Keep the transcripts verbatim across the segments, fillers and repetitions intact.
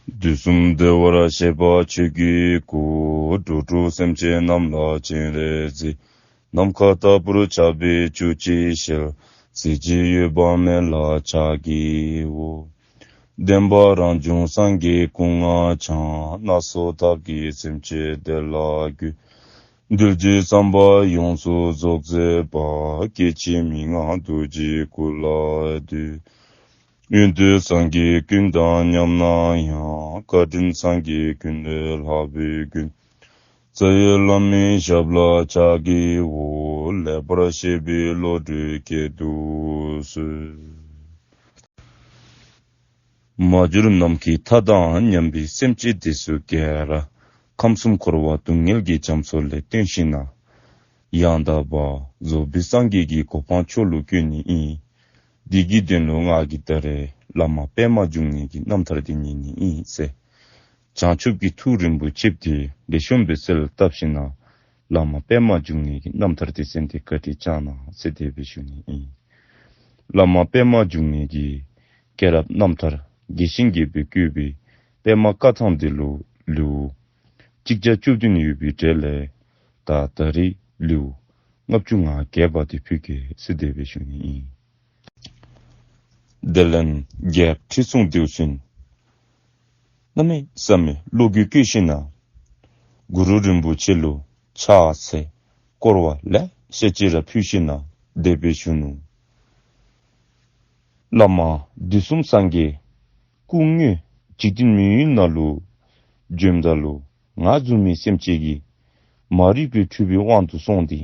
དུས་གསུམ་བདེ་བར་གཤེགས་པ་ཆོས་ཀྱི་སྐུ། འགྲོ་དྲུག་སེམས་ཅན་རྣམས་ལ་སྤྱན་རས་གཟིགས། ནམ་མཁའ་ལྟ་བུར་ཁྱབ་པའི་བཅུ་གཅིག་ཞལ། གཟི་བརྗིད་གཡོ་བ་མེད་ལ་ཕྱག་བགྱིའོ། བདེན་པ་རང་བྱུང་སངས་རྒྱས་སྐུ་ལྔ་འཆང་། སྣ་ཚོགས་ཐབས་ཀྱིས་སེམས་ཅན་བདེ་ལ་འགོད། གདུལ་བྱའི་བསམ་པ་ཡོངས་སུ་རྫོགས་མཛད་པ། སྐྱེ་འཆི་མི་མངའ་རྡོ་རྗེའི་སྐུ་ལ་འདུད། ཡོན་ཏན་སངས་རྒྱས་ཀུན་དང་མཉམ་ན་ཡང་། བཀའ་དྲིན་སངས་རྒྱས་ཀུན་ལས་ལྷག་པའི་མགོན། རྩ་བའི་བླ་མའི་ཞབས་ལ་ཕྱག་བགྱིའོ། ལེགས་པར་བཤད་པའི་བློ་གྲོས་བསྐྱེད་དུ་གསོལ། མ་གྱུར་ནམ་མཁའི་མཐའ་དང་མཉམ་པའི་སེམས་ཅན་འདི་ཚུ་ག་ར་ཁམས་གསུམ་འཁོར་བ་སྡུག་བསྔལ་གྱི་རྒྱ་མཚོ་ལས་བཏོན་ཞིནམ་ན་ཡང་དག་པར་རྫོགས་པའི་སངས་རྒྱས་ཀྱི་གོ་འཕང་མཆོག་ལུ་བཀོད་ནི་ཨིན། འདི་གི་དོན་ལུ་ང་གིས་ད་རེས་བླ་མ་པདྨ་འབྱུང་གནས་ཀྱི་རྣམ་ཐར་འདི་ཉན་ནི་ཨིན་ཟེར། བྱང་ཆུབ་ཀྱི་ཐུགས་རིན་པོ་ཆེ་འདི་ལེགས་ཤོམ་སྦེ་གསལ་བཏབ་ཞིནམ་ན་བླ་མ་པདྨ་འབྱུང་གནས་ཀྱི་རྣམ་ཐར་འདི་གསན་ཏེ་བཀའ་དྲིན་བསྐྱང་གནང་ཟེར་དེ་སྦེ་ཞུ་ནི་ཨིན། བླ་མ་པདྨ་འབྱུང་གནས་ཀྱི་སྐྱེས་རབས་རྣམ་ཐར་རྒྱས་ཤིང་རྒྱས་པར་བཀོད་པའི་པདྨ་བཀའ་ཐང་འདི་ལུ་ལེའུ་གཅིག་བརྒྱ་བཅུ་བདུན་ཡོད་པའི་གྲས་ལས་ད་ད་རེས་ལེའུ་ལྔ་བཅུ་ང་བརྒྱད་པ་འདི་ཕུལ་གེ་ཟེར་དེ་སྦེ་ཞུ་ནི་ཨིན། དེ་ལས་རྒྱལཔོ་ཁྲི་སྲོང་ལྡེའུ་བཙན་གནམ་མེད་ས་མེད་བློ་འགྱོད་བསྐྱེད་ཞིནམ་ན་གུ་རུ་རིན་པོ་ཆེ་ལུ་ཕྱག་འཚལ་བསྐོར་བ་ལེ་ཤ་ཅིག་ར་ཕུལ་ཞིནམ་ན་དེ་སྦེ་ཞུ་ནུག། བླ་མ་དུས་གསུམ་སངས་རྒྱས་སྐུ་དངོས་འཇིག་རྟེན་མི་ཡུལ་ནང་ལུ་བྱོནམ་ད་ལུ་ང་བཟུམ་མའི་སེམས་ཅན་གྱི་མ་རིག་པའི་འཁྲུལ་པའི་དབང་དུ་སོང་སྟེ་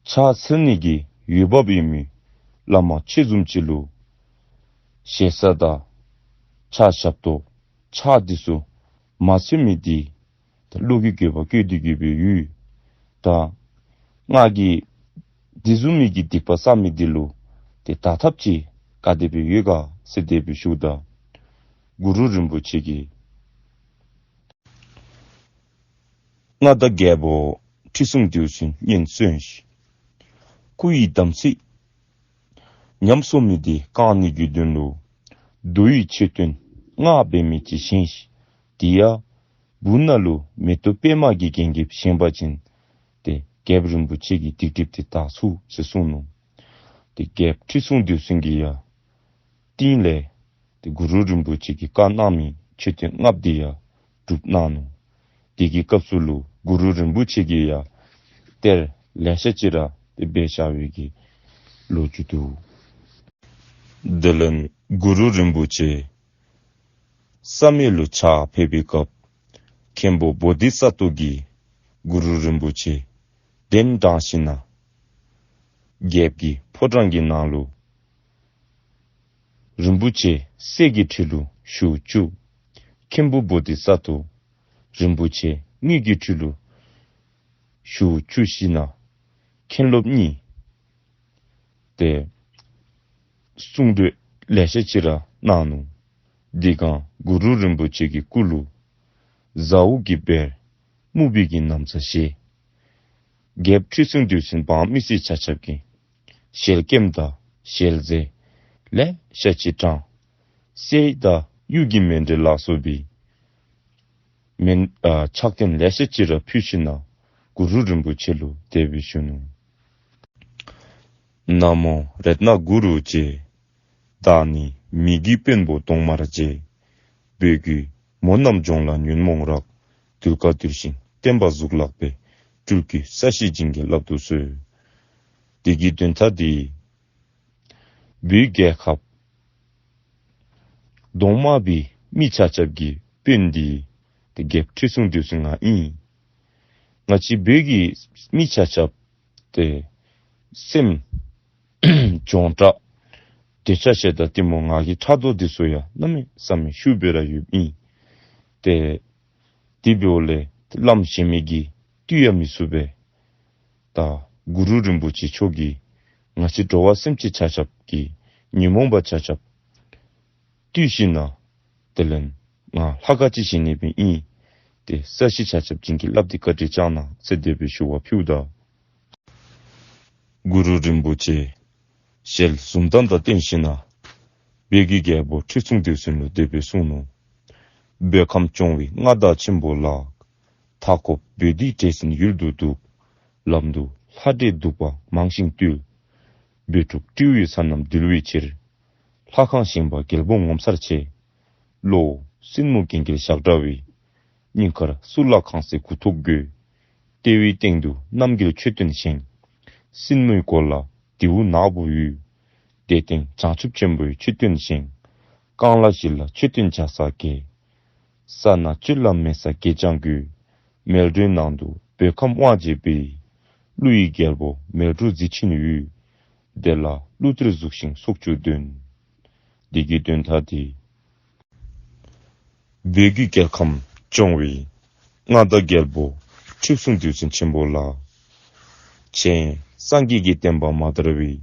ཕྱག་འཚལ་ནི་གི་འོས་འབབ་ཡོད་མི་བླ་མ་ཁྱེད་བཟུམ་ཅིག་ལུ་ཞེ་ས་དང་ཕྱག་ཞབས་ཏོག་ཕྱག་འདི་ཚུ་མ་འཚལ་མི་འདི་ད་བློ་གི་འགྱོད་པ་བསྐྱེད་དེ་གི་སྦེ་ཡོད། ད་ང་གིས་འདི་བཟུམ་མའི་གི་སྡིག་པ་བསགས་མི་འདི་ལུ་ཏེ་དག་ཐབས་ཅིག་ག་དེ་སྦེ་ཡོད་ག་ཟེར་དེ་སྦེ་ཞུཝ་ད་གུ་རུ་རིན་པོ་ཆེ་གིས་མངའ་བདག་རྒྱལ་པོ་ཁྲི་སྲོང་ལྡེའུ་བཙན་སྙན་གསོན་ཅིག། སྐུ་ཡི་དམ་ཚིག་ཉམས་སོང་མི་འདི་བསྐང་ནི་གི་དོན་ལུ་མདོ་ཡི་མཆོད་རྟེན་ལྔ་འབད་མི་ཅིག་བཞེངས་ཤིག། དེ་ཡང་སྦུག་ན་ལུ་མེ་ཏོག་པདྨ་གི་རྒྱན་གྱིས་བཞེངས་པ་ཅིན་ཏེ་རྒྱལཔོ་རིན་པོ་ཆེ་གི་སྡིག་སྒྲིབ་འདི་དག་ཚུགས་ཟེར་གསུངས་ནུག། ཏེ་རྒྱལཔོ་ཁྲི་སྲོང་ལྡེའུ་བཙན་གྱིས་ཡང་རྟིང་ལས་ཏེ་གུ་རུ་རིན་པོ་ཆེ་གིས་བཀའ་གནང་མི་མཆོད་རྟེན་ལྔ་པོ་འདི་ཡང་སྒྲུབ་གནང་ནུག། དེ་གི་སྐབས་སུ་ལུ་གུ་རུ་རིན་པོ་ཆེ་གིས་ཡང་གཏེར་ལེ་ཤ་ཅིག་ར་ཏེ་སྦེ་བཞག་པའི་གི་ལོ་རྒྱུས་འདུག། དེ་ལས་གུ་རུ་རིན་པོ་ཆེ་བསམ་ཡས་ལུ་ཕྱག་ཕེབས་པའི་སྐབས་མཁན་པོ་བོ་དྷི་ས་ཏྭ་གིས་གུ་རུ་རིན་པོ་ཆེ་གདན་དྲངས་ཞིནམ་ན་རྒྱལཔོ་གི་ཕོ་བྲང་གི་ནང་ལུ་རིན་པོ་ཆེ་གསེར་གྱི་ཁྲི་ལུ་བཞུགས་བཅུག། མཁན་པོ་བོ་དྷི་ས་ཏྭ་རིན་པོ་ཆེ་དངུལ་གྱི་ཁྲི་ལུ་བཞུགས་བཅུག་ཞིནམ་ན་མཁན་སློབ་གཉིས་ཏེ་གསུང་གྲོས་ལེ་ཤ་ཅིག་ར་གནང་ནུག། དེ་སྒང་གུ་རུ་རིན་པོ་ཆེ་གི་སྐུ་ལུ་ཟ་འོག་གི་བེར་སྨུག་པའི་གི་ན་བཟའ་བཞེས། རྒྱལཔོ་ཁྲི་སྲོང་ལྡེའུ་བཙན་འབངས་མི་སེར་ཆ་ཁྱབ་ཀྱིས་ཞལ་སྐྱེམས་དང་ཞལ་ཟས་ལེ་ཤ་ཅིག་དྲངས། གསེར་དང་གཡུ་གི་མཎྜལ་ལ་སོགས་པའི་མཎ་ཨ་ཕྱག་རྟེན་ལེ་ཤ་ཅིག་ར་ཕུལ་ཞིནམ་ན་གུ་རུ་རིན་པོ་ཆེ་ལུ་དེ་སྦེ་ཞུ་ནུག། ན་མོ་རཏྣ་གུ་རུ་རྗེ། བདག་ནི་མི་གི་དཔོན་པོ་གདོང་དམར་རྗེ། བོད་ཀྱི་མོ་རྣམས་ལྗོངས་ལ་ཉོན་མོངས་རགས། གདུལ་དཀའ་གདུལ་ཞིང་བསྟན་པ་གཟུགས་ལགས་པས། སྤྲུལ་སྐུའི་ས་གཞི་བྱིན་གྱིས་བརླབ་ཏུ་གསོལ། དེ་གི་དོན་དག་འདི་བོད་རྒྱལ་ཁབ་གདོང་དམར་པའི་མི་ཆ་ཁྱབ་ཀྱི་དཔོན་འདི་ཏེ་རྒྱལཔོ་ཁྲི་སྲོང་ལྡེའུ་བཙན་ང་ཨིན། ང་བཅས་བོད་ཀྱི་མི་ཆ་ཁྱབ་ཏེ་སེམས་གྱོང་དྲགས་འདོད་ཆགས་ཞེ་སྡང་གཏི་མུག་ང་རྒྱལ་ཕྲག་དོག་འདི་ཚུ་ཡང་གནམ་མེད་ས་མེད་ཤུགས་སྦེ་ར་ཡོདཔ་ཨིན། ཏེ་དེ་འབདཝ་ལས་བླམ་གཞན་མི་གིས་བཏུལ་ཡང་མི་ཚུགས་པས། ད་གུ་རུ་རིན་པོ་ཆེ་མཆོག་གིས་ང་བཅས་འགྲོ་བ་སེམས་ཅན་ཆ་ཁྱབ་ཀྱི་ཉོན་མོངས་པ་ཆ་ཁྱབ་བཏུལ་ཞིནམ་ན་དེ་ལས་ང་ལྷ་ཁང་ཅིག་བཞེངས་ནི་སྦེ་ཨིན། ཏེ་ས་གཞི་ཆ་ཁྱབ་བྱིན་གྱིས་བརླབས་ཏེ་བཀའ་དྲིན་བསྐྱང་གནང་ཟེར་དེ་སྦེ་ཞུ་བ་ཕུལཝ་ད་གུ་རུ་རིན་པོ་ཆེ་ཞལ་འཛུམ་མདངས་དང་བསྟན་ཞིནམ་ན་ བོད་ཀྱི་རྒྱལ་པོ་ཁྲི་སྲོང་ལྡེའུ་བཙན་ལུ་དེ་སྦེ་གསུངས་ནུག། བོད་ཁམས་སྐྱོང་བའི་མངའ་བདག་ཆེན་པོ་ལགས། མཐའ་འཁོབ་བོད་འདི་འདྲེ་སྲིན་ཡུལ་དུ་འདུག། ལམ་དུ་ལྷ་འདྲེ་གདུག་པ་མང་ཞིང་བཏུལ། བོད་ཕྲུག་སྤྲེའུ་ཡི་སོ་ནམ་འདུལ་བའི་ཕྱིར། ལྷ་ཁང་བཞེངས་པ་རྒྱལ་པོ་ངོ་མཚར་ཆེ། བློ་སྲིན་མོ་གན་རྐྱལ་ཞགས་འདྲ་བའི། སྙིང་ཁར་གཙུག་ལག་ཁང་གསེར་དགུ་ཐོག་བགོས། ལྟེ་བའི་སྟེང་དུ་རྣམ་རྒྱལ་མཆོད་རྟེན་བཞེངས། སྲིན་མོའི་མགོ་ལ་རྡེའུ་ནག་པོ་ཡོད། དེ་སྟེང་བྱང་ཆུབ་ཆེན་པོའི་མཆོད་རྟེན་བཞེངས། རྐང་ལག་བཞི་ལ་མཆོད་རྟེན་བྱ་ས་བརྒྱད། ས་སྣ་བཅུ་ལ་མེ་ས་བརྒྱད་ཀྱང་བགོས། མལ་གྲོའི་ནང་དུ་བོད་ཁམས་དབང་བྱེད་པའི། ཀླུ་ཡི་རྒྱལ་པོ་མལ་གྲོ་གཟི་ཆེན་ཡོད། དེ་ལ་ཀླུ་གཏེར་གཟུགས་ཤིང་སྲོག་གཅོད་འདོན། འདི་གི་དོན་དག་འདི། བོད་ཀྱི་རྒྱལ་ཁམས་སྐྱོང་བའི་མངའ་བདག་རྒྱལ་པོ་ཁྲི་སྲོང་ལྡེའུ་བཙན་ཆེན་པོ་ལགས། ཁྱེད་སངས་རྒྱས་ཀྱི་བསྟན་པ་མ་དར་བའི་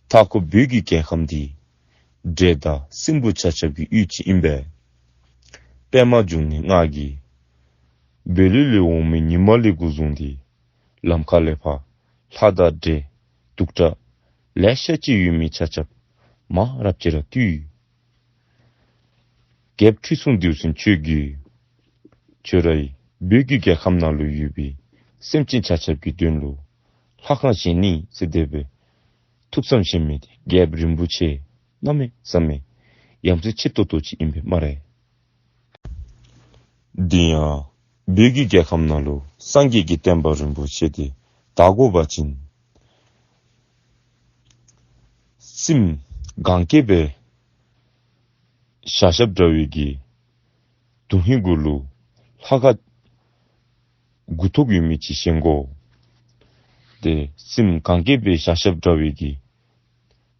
མཐའ་འཁོབ་བོད་ཀྱི་རྒྱལ་ཁམས་འདི་འདྲེ་དང་སྲིན་པོ་ཆ་ཁྱབ་ཀྱི་ཡུལ་ཅིག་ཨིན་པས། པདྨ་འབྱུང་གནས་ང་གིས་བོད་ལུ་ལས་འོང་མི་ཉི་མ་ལས་འགོ་བཟུང་སྟེ་ལམ་ཁ་ལས་ཕར་ལྷ་དང་འདྲེ་གདུག་དྲགས་ལེ་ཤ་ཅིག་ཡོད་མི་ཆ་ཁྱབ་མ་རབས་ཅིག་ར་བཏུལ། རྒྱལཔོ་ཁྲི་སྲོང་ལྡེའུ་བཙན་ཁྱོད་ཀྱིས་ཁྱོད་རའི་བོད་ཀྱི་རྒྱལ་ཁམས་ནང་ལུ་ཡོད་པའི་སེམས་ཅན་ཆ་ཁྱབ་ཀྱི་དོན་ལུ་ལྷ་ཁང་བཞེངས་ནི་ཟེར་དེ་སྦེ་ཐུགས་བསམ་བཞེས་མི་འདི་རྒྱལཔོ་རིན་པོ་ཆེ་གནམ་མེད་ས་མེད་ཡ་མཚན་ཆེ་ཏོག་ཏོ་ཅིག་ཨིན་པས་སྨ་རེ། འདི་ཡང་བོད་ཀྱི་རྒྱལ་ཁམས་ནང་ལུ་སངས་རྒྱས་ཀྱི་བསྟན་པ་རིན་པོ་ཆེ་འདི་དར་དགོ་པ་ཅིན་སྲིནམ་གན་རྐྱལ་སྦེ་ཞགས་ཞབས་འདྲ་བའི་གི་དོན་ཧིང་གུ་ལུ་ལྷ་ཁང་དགུ་ཐོག་ཡོད་མི་ཅིག་བཞེངས་དགོ། ཏེ་སྲིནམ་གན་རྐྱལ་སྦེ་ཞགས་ཞབས་འདྲ་བའི་གི་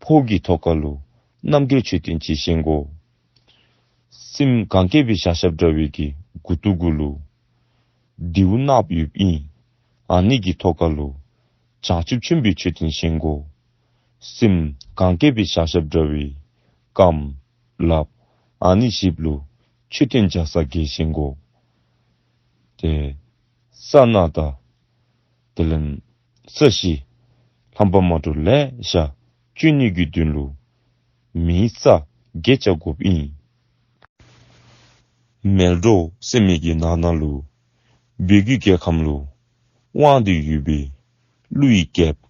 ཕོཝ་གི་ཐོག་ཁ་ལུ་རྣམ་རྒྱལ་མཆོད་རྟེན་ཅིག་བཞེངས་དགོ། སྲིནམ་གན་རྐྱལ་སྦེ་ཞགས་ཞབས་འདྲ་བའི་གི་མགུ་ཏོ་གུ་ལུ་རྡེའུ་ནགཔོ་ཡོདཔ་ཨིན། ཨ་ནི་གི་ཐོག་ཁ་ལུ་བྱང་ཆུབ་ཆེན་པོའི་མཆོད་རྟེན་བཞེངས་དགོ། སྲིནམ་གན་རྐྱལ་སྦེ་ཞགས་ཞབས་འདྲ་བའི་རྐངམ་ལགཔ་ཨ་ནི་བཞིཔ་ལུ་མཆོད་རྟེན་བྱ་ས་བརྒྱད་བཞེངས་དགོ། ཏེ་ས་སྣ་དང་དེ་ལས་ས་གཞི་རྣམ་པ་མ་འདྲཝ་ལེ་ཤ་བཅོ་ནི་གི་དོན་ལུ་མེ་ས་བརྒྱད་བྱ་དགོཔ་ཨིན། མལ་གྲོ་ཟེར་མི་གི་ནང་ན་ལུ་བོད་ཀྱི་རྒྱལ་ཁམས་ལུ་དབང་སྟེ་ཡོད་པའི་ཀླུ་ཡི་རྒྱལཔོ་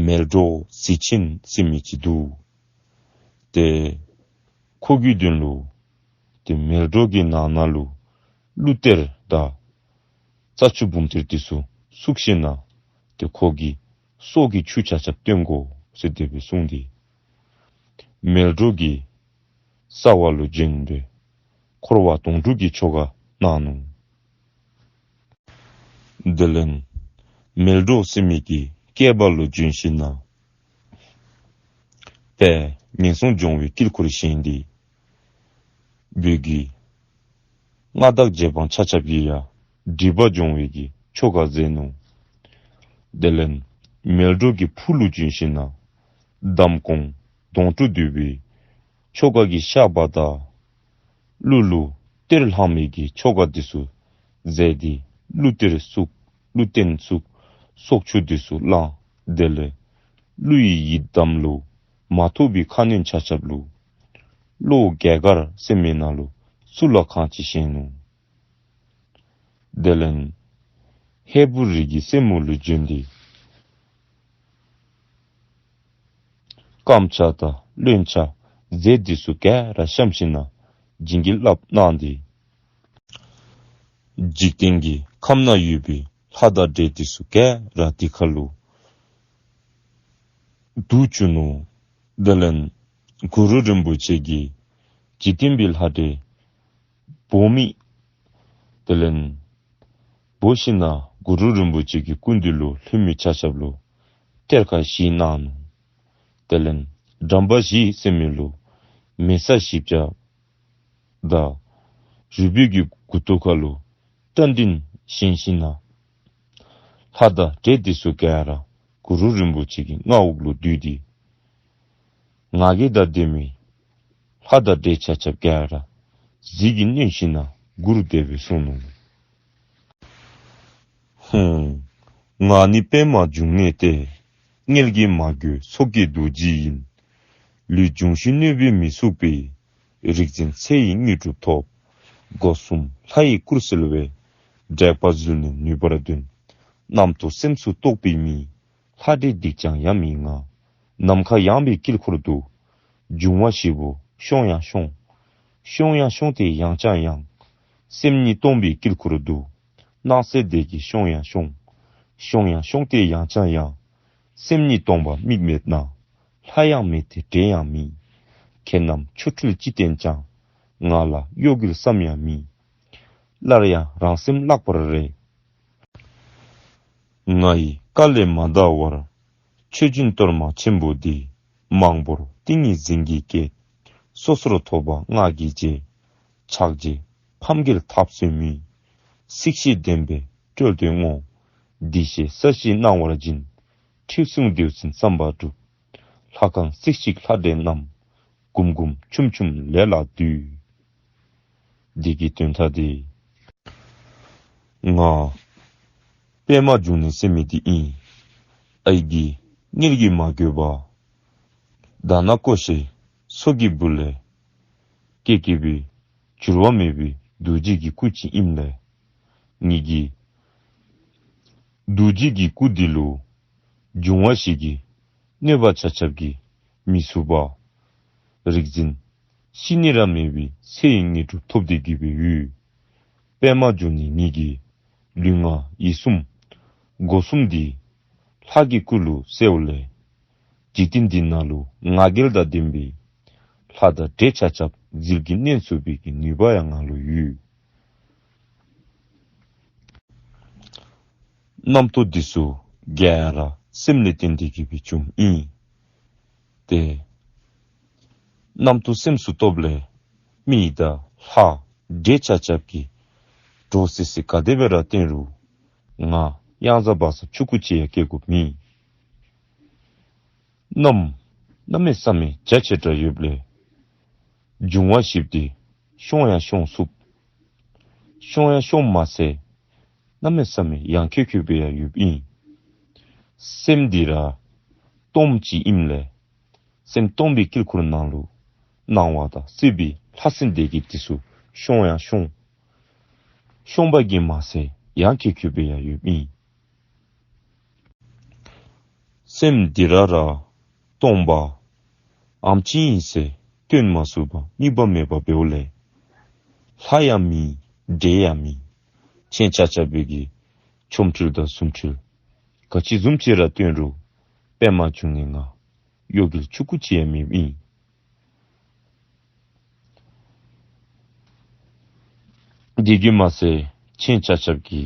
མལ་གྲོ་གཟི་ཆེན་ཟེར་མི་ཅིག་འདུག། ཏེ་ཁོ་གི་དོན་ལུ་ཏེ་མལ་གྲོ་གི་ནང་ན་ལུ་ཀླུ་གཏེར་དང་རྩྭ་ཆུ་བུམ་གཏེར་འདི་ཚུ་བཙུགས་ཞིནམ་ན་ཏེ་ཁོ་གི་སྲོག་གི་ཆུ་ཆ་ཁྱབ་བཏོན་དགོ་ཟེར་དེ་སྦེ་གསུངས་ཏེ་མལ་གྲོ་གི་རྩ་བ་ལུ་བྱོན་ཏེ་འཁོར་བ་དོང་སྤྲུགས་ཀྱི་ཆོ་ག་གནང་ནུག། དེ་ལས་མལ་གྲོ་ཟེར་མི་གི་སྐེད་པ་ལུ་བྱོན་ཞིནམ་ན་དཔལ་ངན་སོང་སྦྱོང་བའི་དཀྱིལ་འཁོར་བཞེངས་ཏེ་བོད་ཀྱི་མངའ་བདག་རྗེ་འབངས་ཆ་ཁྱབ་ཀྱིས་ཡང་སྒྲིབ་པ་སྦྱོང་བའི་གི་ཆོ་ག་མཛད་ནུག། དེ་ལས་མལ་གྲོ་གི་ཕུག་ལུ་བྱོན་ཞིནམ་ན་དམ་སྐོང་དོང་སྤྲུགས་འདུས་པའི་ཆོ་ག་གི་བཤགས་པ་དང་ཀླུ་ལུ་གཏེར་བླང་མི་གི་ཆོ་ག་འདི་ཚུ་མཛད་དེ་ཀླུ་གཏེར་བཙུགས་ཀླུ་རྟེན་བཙུགས་སྲོག་ཆུ་འདི་ཚུ་བླངས། དེ་ལས་ཀླུ་ཡི་ཡི་དམ་ལུ་མ་ཐོབ་པའི་ཁ་གནོན་ཆ་ཁྱབ་ལུ་ལྷོ་རྒྱ་གར་ཟེར་མི་ནང་ལུ་གཙུག་ལག་ཁང་ཅིག་བཞེངས་ནུག། དེ་ལས་ཧས་པོ་རི་གི་རྩེ་མོ་ལུ་བྱོན་ཏེ་རྐངམ་ཆག་དང་བློན་ཆགས་རྫས་འདི་ཚུ་ག་ར་བཤམས་ཞིནམ་ན་བྱིན་གྱིས་བརླབས་གནང་སྟེ་འཇིག་རྟེན་གྱི་ཁམས་ན་ཡོད་པའི་ལྷ་དང་འདྲེ་འདི་ཚུ་ག་ར་དེ་ཁ་ལུ་འདུ་བཅུག་ནུག། དེ་ལས་གུ་རུ་རིན་པོ་ཆེ་གིས་འཇིག་རྟེན་པའི་ལྷ་འདྲེ་འབོ་མི་དེ་ལས་འབོ་ཞིནམ་ན་གུ་རུ་རིན་པོ་ཆེ་གི་སྐུ་མདུན་ལུ་ལྷོད་མི་ཆ་ཁྱབ་ལུ་གཏེར་ཁ་བཞི་གནང་ནུག། དེ་ལས་འགྲམ་པ་བཞི་ཟེར་མི་ལུ་མེ་ས་བཞི་བྱ་དང་རུས་སྦལ་གྱི་མགུ་ཏོ་ཁ་ལུ་སྐྲ་མདུང་བཞེངས་ཞིནམ་ན་ལྷ་དང་འདྲེ་འདི་ཚུ་ག་ར་གུ་རུ་རིན་པོ་ཆེ་གི་མངའ་འོག་ལུ་འདུས་ཏེ་ང་རྒྱལ་དང་ལྡན་མི་ལྷ་དང་འདྲེ་ཆ་ཁྱབ་ག་ར་ཟིལ་གྱིས་གནོན་ཞིནམ་ན་མགུར་དེ་སྦེ་གསུངས་ནུག། ཧཱུྃ། ང་ནི་པདྨ་འབྱུང་གནས་ཏེ། མངལ་གྱིས་མ་གོས་ཚོགས་ཀྱི་རྡོ་རྗེ་ཡིན། ལུས་འབྱུང་བཞི་གནོད་པས་མི་ཚུགས་པའི། རིག་འཛིན་ཚེ་ཡི་དངོས་གྲུབ་ཐོབ། སྒོ་གསུམ་ལྷ་ཡི་སྐུར་གསལ་བའི། དྲེགས་པ་བསིལ་ནས་ནུས་པར་ལྡན། རྣམ་རྟོག་སེམས་སུ་རྟོགས་པའི་མི། ལྷ་འདྲེ་སྡིག་ཅན་ཡ་མི་ང་། ནམ་མཁའ་ཡངས་པའི་དཀྱིལ་འཁོར་དུ། འབྱུང་བ་བཞི་པོ་ཤོང་ཡང་ཤོང་། ཤོང་ཡང་ཤོང་སྟེ་ཡངས་ཀྱང་ཡངས། སེམས་ཉིད་སྟོང་པའི་དཀྱིལ་འཁོར་དུ། སྣང་སྲིད་བདེ་སྐྱིད་ཤོང་ཡང་ཤོང་། ཤོང་ཡང་ཤོང་སྟེ་ཡངས་ཀྱང་ཡངས། སེམས་ཉིད་སྟོང་པ་དམིགས་མེད་ན། ལྷ་ཡང་མེད་དེ་འདྲེ་ཡང་མེད། ཁྱེད་རྣམས་ཆོ་འཕྲུལ་ཅི་བསྟན་ཀྱང་། ང་ལ་གཡོ་འགུལ་བསམ་ཡང་མེད། སླར་ཡང་རང་སེམས་བརླག་པར་རེ། ང་ཡི་བཀའ་ལས་མ་འདའ་བར། ཆོས་སྦྱིན་གཏོར་མ་ཆེན་པོ་འདི། མང་པོར་ཏིང་ངེ་འཛིན་གྱིས་བསྐྱེད། སོ་སོར་ཐོབ་པ་སྔགས་ཀྱི་རྗེས། ཕྱག་རྗེས་ཕམ་བསྐྱེད་ཐབས་སུ་མི། སྲིད་ཞི་བདེན་པས་བཀྲོལ་ཏེ་བསྔོ། འདི་ཞེས་ས་གཞི་གནང་བར་བྱིན། ཁྲི་སྲོང་ལྡེའུ་བཙན་བསམ་པ་འགྲུབ། ལྷ་ཁང་སྲིད་ཞིའི་ལྷ་འདྲེ་རྣམས། གུམ་གུམ་ཆུམ་ཆུམ་ལས་ལ་འདུས། འདི་གི་དོན་དག་འདི། ང་པདྨ་འབྱུང་གནས་ཟེར་མི་འདི་ཨིན། ཨའི་གིས་དངུལ་གྱིས་མ་གོས་པར། དྷ་ན་ཀོ་ཤའི་མཚོ་གི་སྦུག་ལས་སྐྱེས་སྐྱེས་པའི་འགྱུར་བ་མེད་པའི་རྡོ་རྗེ་གི་སྐུ་ཅིག་ཨིནམ་ལས། ངེ་གི་རྡོ་རྗེ་གི་སྐུ་འདི་ལུ་འབྱུང་བ་བཞི་གི་གནོད་པ་ཆ་ཁྱབ་ཀྱིས་མི་ཚུགས་པར། རིག་འཛིན་ཤི་ནི་ར་མེད་པའི་ཚེ་ཡི་དངོས་གྲུབ་ཐོབ་སྟེ་གི་སྦེ་ཡོད། པདྨ་འབྱུང་གནས་ངེ་གི་ལུས་ངག་ཡིད་གསུམ་སྒོ་གསུམ་འདི་ལྷ་གི་སྐུ་ལུ་གསལཝ་ལས། འཇིག་རྟེན་འདི་ནང་ལུ་ང་རྒྱལ་དང་ལྡན་པའི་ལྷ་དང་འདྲེ་ཆ་ཁྱབ་ཟིལ་གྱིས་གནོན་ཚུགས་པའི་གི་ནུས་པ་ཡང་ང་ལུ་ཡོད། རྣམ་རྟོག་འདི་ཚུ་ག་ར་སེམས་ལས་བརྟེན་ཏེ་གི་སྦེ་བྱུངམ་ཨིན། ཏེ་རྣམ་རྟོག་སེམས་སུ་སྟོབས་ལས་མི་དང་ལྷ་འདྲེ་ཆ་ཁྱབ་ཀྱིས་འདྲོག་སི་སི་ག་དེ་སྦེ་ར་བཏོན་རུང་ང་གཡང་ཟ་བ་ཟ་ཆུང་ཀུ་ཅིག་ཡང་སྐྱེ་དགོཔ་མེད། གནམ་གནམ་མེད་ས་མེད་རྒྱ་ཆེ་དྲགས་ཡོདཔ་ལས་འབྱུང་བ་བཞི་འདི་ཤོང་ཡང་ཤོང་ཚུགས། ཤོང་ཡང་ཤོང་མ་ཚད་གནམ་མེད་ས་མེད་ཡངས་ཁྱོད་ཁྱོད་སྦེ་ཡང་ཡོདཔ་ཨིན། སེམས་འདི་ར་སྟོངམ་ཅིག་ཨིནམ་ལས་སེམས་སྟོང་པའི་དཀྱིལ་འཁོར་ནང་ལུ་སྣང་བ་དང་སྲིད་པའི་ལྷ་སྲིན་སྡེ་བརྒྱད་འདི་ཚུ་ཤོང་ཡང་ཤོང་། ཤོང་པ་གིས་མ་ཚད་ཡངས་ཁྱོད་ཁྱོད་སྦེ་ཡང་ཡོདཔ་ཨིན། སེམས་འདི་ར་ར་སྟོང་པ་ཨམ་ཅི་ཨིན་ཟེར་སྟོན་མ་ཚུགས་པར་དམིགས་པ་མེད་པར་འབདཝ་ལས། ལྷ་ཡང་མེད་འདྲེ་ཡང་མེད། ཁྱེད་ཆ་ཁྱབ་སྦེ་གི་ཆོ་འཕྲུལ་དང་རྫུ་འཕྲུལ་ག་ཅི་བཟུམ་ཅིག་ར་སྟོན་རུང་པདྨ་འབྱུང་གནས་ང་གཡོ་འགུལ་ཆུང་ཀུ་ཅིག་ཡང་མེདཔ་ཨིན། འདི་གིས་མ་ཚད་ཁྱེད་ཆ་ཁྱབ་ཀྱི་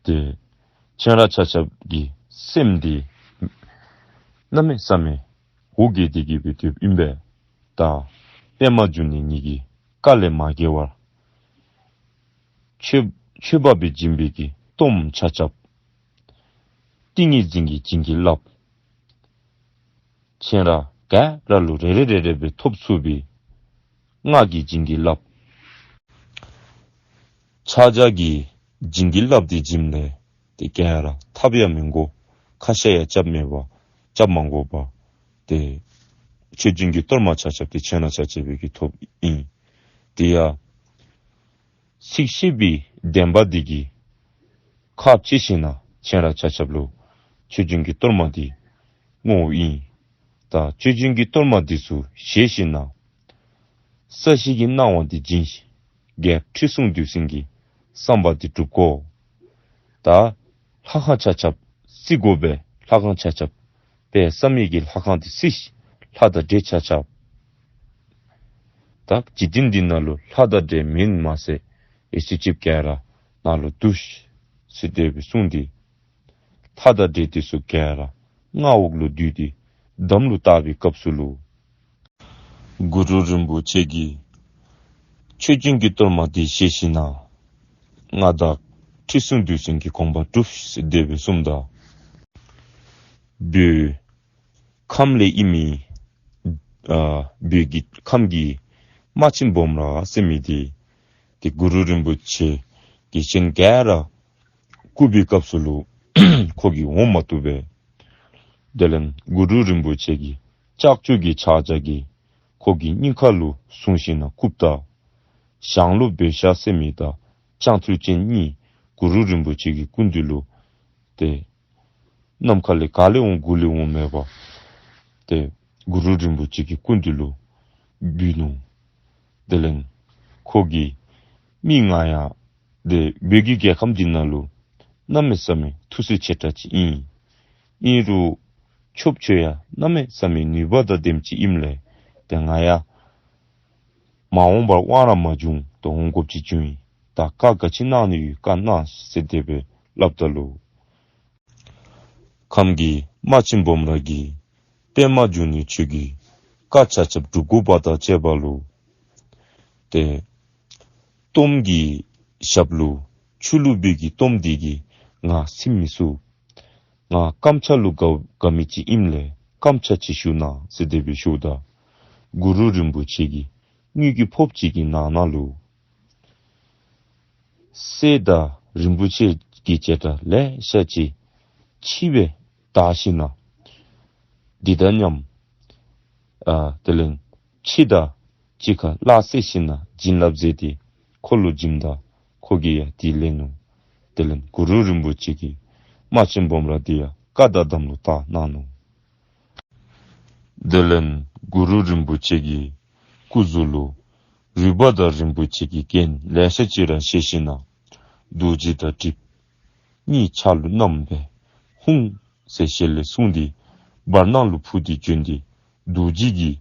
ཏེ་ཁྱེད་ར་ཆ་ཁྱབ་ཀྱི་སེམས་འདི་གནམ་མེད་ས་མེད་འོ་བརྒྱལ་ཏེ་གི་སྦེ་སྡོདཔ་ཨིན་པས། ད་པདྨ་འབྱུང་གནས་ངེ་གི་བཀའ་ལས་མ་འགལ་བར་ཆོས་ཆོས་པ་སྦེ་བྱིན་པའི་གི་གཏོརམ་ཆ་ཁྱབ་ཏིང་ངེ་འཛིན་གྱིས་བྱིན་གྱིས་བརླབས། ཁྱེད་ར་ག་ར་ལུ་རེ་རེ་རེ་རེ་སྦེ་ཐོབ་ཚུགས་པའི་སྔགས་ཀྱིས་བྱིན་གྱིས་བརླབས། ཕྱག་རྒྱ་གིས་བྱིན་གྱིས་བརླབས་ཏེ་བྱིནམ་ལས་ཏེ་ག་ར་ཐབས་ཡང་མི་དགོ། ཁ་བཤད་ཡང་རྐྱབ་མེད་པར་རྐྱབ་མ་དགོ་པར་ཏེ་ཆོས་སྦྱིན་གྱི་གཏོར་མ་ཆ་ཁྱབ་འདི་ཁྱེད་ར་ཆ་ཁྱབ་སྦེ་གིས་ཐོབ་ཨིན། དེ་ཡང་སྲིད་ཞི་བའི་བདེན་པ་འདི་གིས་ཁ་ཕྱེ་ཞིན་ན་ཁྱེད་ར་ཆ་ཁྱབ་ལུ་ཆོས་སྦྱིན་གྱི་གཏོར་མ་འདི་བསྔོཝ་ཨིན། ད་ཆོས་སྦྱིན་གྱི་གཏོར་མ་འདི་ཚུ་བཞེས་ཞིན་ན་ས་གཞི་གི་གནང་བ་འདི་བྱིན་ཞིན་རྒྱལཔོ་ཁྲི་སྲོང་ལྡེའུ་བཙན་གྱི་བསམ་པ་འདི་འགྲུབ་དགོ། ད་ལྷ་ཁང་ཆ་ཁྱབ་བརྩིག་དགོ་པས། ལྷ་ཁང་ཆ་ཁྱབ་དཔག་བསམ་ཡས་ཀྱི་ལྷ་ཁང་འདི་བརྩིགས་ཤིག། ལྷ་དང་འདྲེ་ཆ་ཁྱབ། ད་འཇིག་རྟེན་འདི་ནང་ལུ་ལྷ་དང་འདྲེ་མེན་མ་ཚད་ཨེ་ཅིག་ཅིག་ག་ར་ནཱ་ལུ་འདུ་ཤིག་ཟེར་དེ་སྦེ་གསུངས་ཏེ། ལྷ་དང་འདྲེ་འདི་ཚུ་ག་ར་མངའ་འོག་ལུ་བསྡུས་ཏེ་དམ་ལུ་བཏགས་པའི་སྐབས་སུ་ལུ། གུ་རུ་རིན་པོ་ཆེ་གིས་ཆོས་སྦྱིན་གྱི་གཏོར་མ་འདི་བཞེས་ཞིན་ན་མངའ་བདག་ཁྲི་སྲོང་ལྡེའུ་བཙན་གྱི་དགོངས་པ་སྒྲུབས་ཟེར་དེ་སྦེ་གསུངམ་ད། བོད་ཁམས་ལས་ཨིན་མི་ཨ་བོད་ཀྱི་ཁམས་ཀྱི་རྨ་ཆེན་སྦོམ་ར་ཟེར་མི་འདི་ཏེ་གུ་རུ་རིན་པོ་ཆེ་གིས་གཞན་ག་ར་བཀུག་པའི་སྐབས་སུ་ལུ་ཁོ་གིས་འོང་མ་བཏུབ་པས། དེ་ལས་གུ་རུ་རིན་པོ་ཆེ་གིས་ ལྕགས་ཀྱུ་གི་ཕྱག་རྒྱ་གིས་ཁོ་གི་སྙིང་ཁ་ལུ་བཟུང་ཞིནམ་ལས་བཀུག་ད། ཞང་བློན་བོད་ཞྭ་ཟེར་མི་དང་ལྕང་ཐུལ་ཅན་གཉིས་གུ་རུ་རིན་པོ་ཆེ་གི་སྐུ་མདུན་ལུ་ཏེ་ནམ་མཁའ་ལས་ག་ལས་འོང་གུ་ལས་འོང་མེད་པར་ཏེ་གུ་རུ་རིན་པོ་ཆེ་གི་སྐུ་མདུན་ལུ་འབུལ་ནུག། དེ་ལས་ཁོ་གིས་མི་ང་ཡང་ཏེ་བོད་ཀྱི་རྒྱལ་ཁམས་འདི་ནང་ལུ་གནམ་མེད་ས་མེད་ཐུགས་སྲས་ཆེ་དྲགས་ཅིག་ཨིན། ཨིན་རུང་ཆོསཔ་ཁྱོད་ཡང་གནམ་མེད་ས་མེད་ནུས་པ་དང་ལྡནམ་ཅིག་ཨིནམ་ལས་ཏེ་ང་ཡང་མ་འོངས་པར་དབང་ར་མ་བྱུང་དོ་འོང་དགོཔ་ཅིག་བྱུང་ཡི། ད་བཀའ་ག་ཅི་གནང་ནི་ཡོད་བཀའ་གནང་ཟེར་དེ་སྦེ་སླབ་ད་ལུ་ཁམས་ཀྱི་རྨ་ཆེན་སྦོམ་ར་གིས་པདྨ་འབྱུང་གནས་ཁྱོད་ཀྱི་བཀའ་ཆ་ཁྱབ་སྒྲུབ་དགོཔ་དང་བཅསཔ་ལུ་ཏེ་གཏོརམ་གྱི་ཞབས་ལུ་ཆུ་བླུག་པའི་གི་གཏོརམ་འདི་གིས་ང་ཚིམ་མི་ཚུགས། ང་སྐམ་ཆ་ལུ་དགའ་དགའ་མི་ཅིག་ཨིནམ་ལས་སྐམ་ཆ་ཅིག་ཞུ་གནང་ཟེར་དེ་སྦེ་ཞུཝ་ད་གུ་རུ་རིན་པོ་ཆེ་གིས་དངུལ་གྱི་ཕོརཔ་ཅིག་གི་ནང་ན་ལུ་གསེར་དང་རིན་པོ་ཆེ་གི་བྱེ་བྲག་ལེ་ཤ་ཅིག་ཕྱེ་སྦེ་བདའ་ཞིནམ་ལས་འདི་དང་མཉམ་ཨ་དེ་ལས་ཕྱེ་དང་གཅིག་ཁར་སླ་བསྲེ་ཞིནམ་ལས་བྱིན་རླབས་མཛད་དེ་ཁོ་ལུ་བྱིནམ་ད་ཁོ་གིས་ཡང་དེ་ལེན་ནུག། དེ་ལས་གུ་རུ་རིན་པོ་ཆེ་གིས་རྨ་ཆེན་སྦོམ་ར་འདི་ཡང་བཀའ་དང་དམ་ལུ་བཏགས་གནང་ནུག། དེ་ལས་གུ་རུ་རིན་པོ་ཆེ་གི་སྐུ་གཟུགས་ལུ་རུས་པ་དང་རིན་པོ་ཆེ་གི་རྒྱན་ལེ་ཤ་ཅིག་ར་བཞེས་ཞིནམ་ལས་རྡོ་རྗེ་དང་གྲིབ་གཉིས་ཕྱག་ལུ་བསྣམས་སྦེ་ཧཱུྃ་ཟེར་ཞལ་ལས་གསུངས་ཏེ་བར་སྣང་ལུ་འཕུར་ཏེ་བྱོན་ཏེ་རྡོ་རྗེ་གི་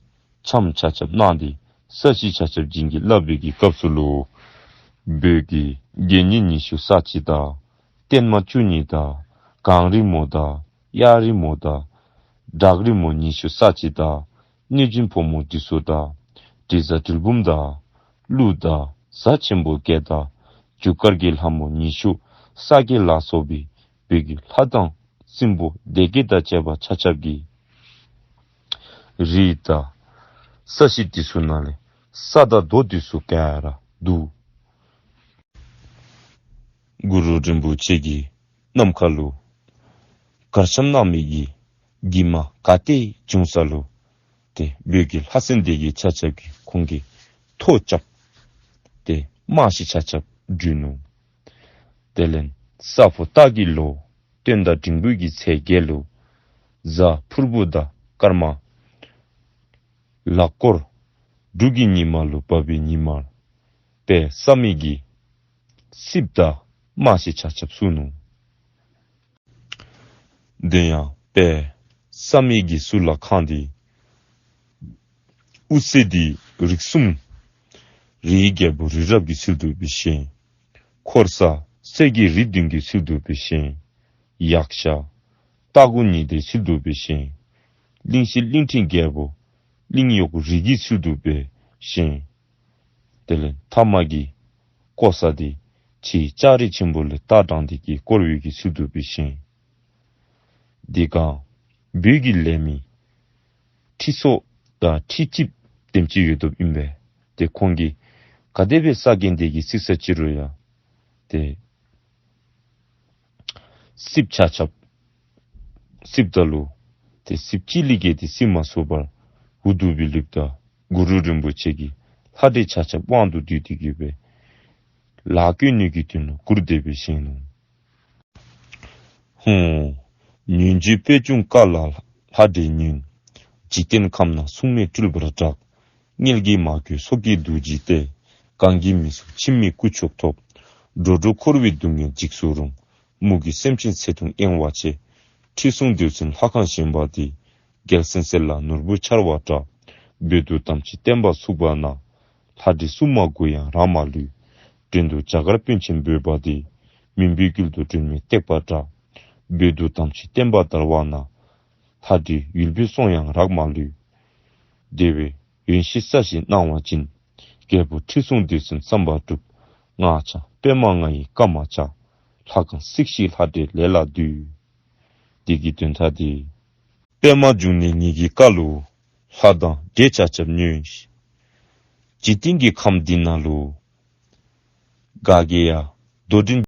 འཆམ་ཆ་ཁྱབ་གནང་སྟེ་ས་གཞི་ཆ་ཁྱབ་བྱིན་གྱིས་བརླབས་པའི་གི་སྐབས་སུ་ལུ་བོད་ཀྱི་དགེ་བསྙེན་ཉི་ཤུ་རྩ་གཅིག་དང་བརྟན་མ་བཅུ་གཉིས་དང་གངས་རི་མོ་དང་གཡའ་རི་མོ་དང་བྲག་རི་མོ་ཉི་ཤུ་རྩ་གཅིག་དང་གནོད་སྦྱིན་ཕོ་མོ་འདི་ཚུ་དང་དྲི་ཟ་གྲུལ་བུམ་དང་ཀླུ་དང་གཟའ་ཆེན་པོ་བརྒྱད་དང་རྒྱུ་སྐར་གྱི་ལྷ་མོ་ཉི་ཤུ་རྩ་བརྒྱད་ལ་སོགས་པའི་བོད་ཀྱི་ལྷ་དང་སྲིན་པོ་སྡེ་བརྒྱད་དང་བཅས་པ་ཆ་ཁྱབ་ཀྱིས་རི་དང་ས་གཞི་འདི་ཚུ་ནང་ལས་ས་དང་རྡོ་འདི་ཚུ་ག་ར་བསྡུ། གུ་རུ་རིན་པོ་ཆེ་གིས་ནམ་མཁའ་ལུ་གར་འཆམ་གནང་མི་གི་གྱིབ་མ་ག་ཏེ་བྱུང་ས་ལུ་ཏེ་བོད་ཀྱི་ལྷ་སྲིན་སྡེ་བརྒྱད་ཆ་ཁྱབ་ཀྱིས་ཁོང་གི་ཐོ་རྐྱབ་སྟེ་དམག་ཞིང་ཆ་ཁྱབ་བསྒྲིལ་ནུག། དེ་ལས་ས་ཕོ་སྟག་གི་ལོ་སྟོན་ཟླ་འབྲིང་པོའི་གི་ཚེས་བརྒྱད་ལུ་གཟའ་ཕུར་བུ་དང་སྐར་མ་ལག་སྐོར་འབྲུག་གི་ཉི་མ་ལུ་བབས་པའི་ཉི་མར་དཔལ་བསམ་ཡས་ཀྱིས་རྩིགཔ་དང་དམག་ཞིང་ཆ་ཁྱབ་བསུ་ནུག། དེ་ཡང་དཔལ་བསམ་ཡས་ཀྱིས་ཟུར་ལ་ཁང་སྟེ་དབུ་རྩེ་འདི་རིགས་གསུམ་རིའི་རྒྱལ་པོ་རི་རབ་ཀྱིས་བསིལ་དོ་བའི་ཞིང་། འཁོར་ས་གསེར་གྱི་རི་བདུན་གྱིས་བསིལ་དོ་བའི་ཞིང་། ཡཀྴ་སྟག་གུ་ཉི་ཟླས་བསིལ་དོ་བའི་ཞིང་། གླིང་བཞི་གླིང་ཕྲན་རྒྱལ་པོ་གླིང་གཡོག་རིགས་ཀྱིས་བསིལ་དོ་བའི་ཞིང་། དེ་ལས་མཐའ་མ་གི་བསྐོར་ས་འདི་ཕྱི་ལྕགས་རི་ཆེན་པོ་ལས་རྟ་དྲངས་ཏེ་གི་བསྐོར་བའི་གིས་བསིལ་དོ་བའི་ཞིང་། འདི་ག་བོད་ཀྱི་ལས་མི་ཁྲི་ཚོ་དང་ཁྲི་གཅིག་དེམ་ཅིག་ཡོད་དོ་ཨིན་པས། ཏེ་ཁོང་གིས་ག་དེ་སྦེ་ས་གནས་དེ་གི་རྩིག་ས་ཅིག་རུང་ཡང་ཏེ་རྩིགཔ་ཆ་ཁྱབ་རྩིགཔ་ད་ལུ་ཏེ་རྩིགཔ་ཅིག་ལས་བརྒལ་ཏེ་རྩིག་མ་ཚུགས་པར་འུ་སྡུག་སྦེ་ལུསཔ་ད་གུ་རུ་རིན་པོ་ཆེ་གིས་ལྷ་འདྲེ་ཆ་ཁྱབ་དབང་དུ་བསྡུས་ཏེ་གི་སྦེ་ལཱ་བཀོད་ནི་གི་དོན་ལུ་མགུར་དེ་སྦེ་བཞེངས་ནུག། ཧཱུྃ། ཉོན་ཅིག་པད་འབྱུང་བཀའ་ལ་ལྷ་འདྲེ་ཉོན། འཇིག་རྟེན་ཁམས་ན་སྲུང་མས་སྤྲུལ་པར་གྲགས། མངལ་གྱིས་མ་གོས་སྲོག་གི་རྡོ་རྗེ་སྟེ། གང་གིས་མི་ཚུགས་འཆི་མེད་སྐུ་མཆོག་ཐོབ། འགྲོ་དྲུག་འཁོར་བའི་སྡུག་བསྔལ་འཇིགས་སུ་རུང་། མུ་གེ་སེམས་ཅན་ཚེ་ཐུང་གཡེང་བ་ཆེ། ཁྲི་སྲོང་ལྡེའུ་བཙན་ལྷ་ཁང་བཞེངས་པ་འདི། རྒྱལ་མཚན་གསེར་ལ་ནོར་བུ་འཕྱར་བ་འདྲ། བོད་དུ་དམ་ཅན་བསྟན་པ་ཚུགས་པ་ན། ལྷ་འདྲེ་སྲུང་མ་དགོས་ཡང་རག་མ་ལུས། བྲན་དུ་རྒྱ་གར་དཔོན་ཆེན་འབོད་པ་འདི། མུན་པའི་རྒྱུད་དུ་སྒྲོན་མེ་བཏེགས་པ་འདྲ། བོད་དུ་དམ་ཅན་བསྟན་པ་དར་བ་ན། ལྷ་འདྲེ་ཡུལ་པོའི་སྲོང་ཡང་རག་མ་ལུས། དེ་བས་ཡོན་བཤད་རྩ་བཞིན་གནང་བ་ཅིན། རྒྱལ་པོ་ཁྲི་སྲོང་ལྡེའུ་བཙན་བསམ་པ་འགྲུབ། སྔགས་འཆང་པདྨ་ང་ཡི་བཀའ་མ་བཅག། ལྷ་ཁང་བརྩིགས་ཤིག་ལྷ་འདྲེ་ལས་ལ་འདུད། འདི་གི་དོན་དག་འདི། པདྨ་འབྱུང་གནས་ཉིད་ཀྱི་བཀའ་ལུ་ལྷ་དང་འདྲེ་ཆ་ཁྱབ་ཉོན། འཇིག་རྟེན་གྱི་ཁམས་འདི་ནང་ལུ་ག་གིས་ཡང་དོ་འགྲན་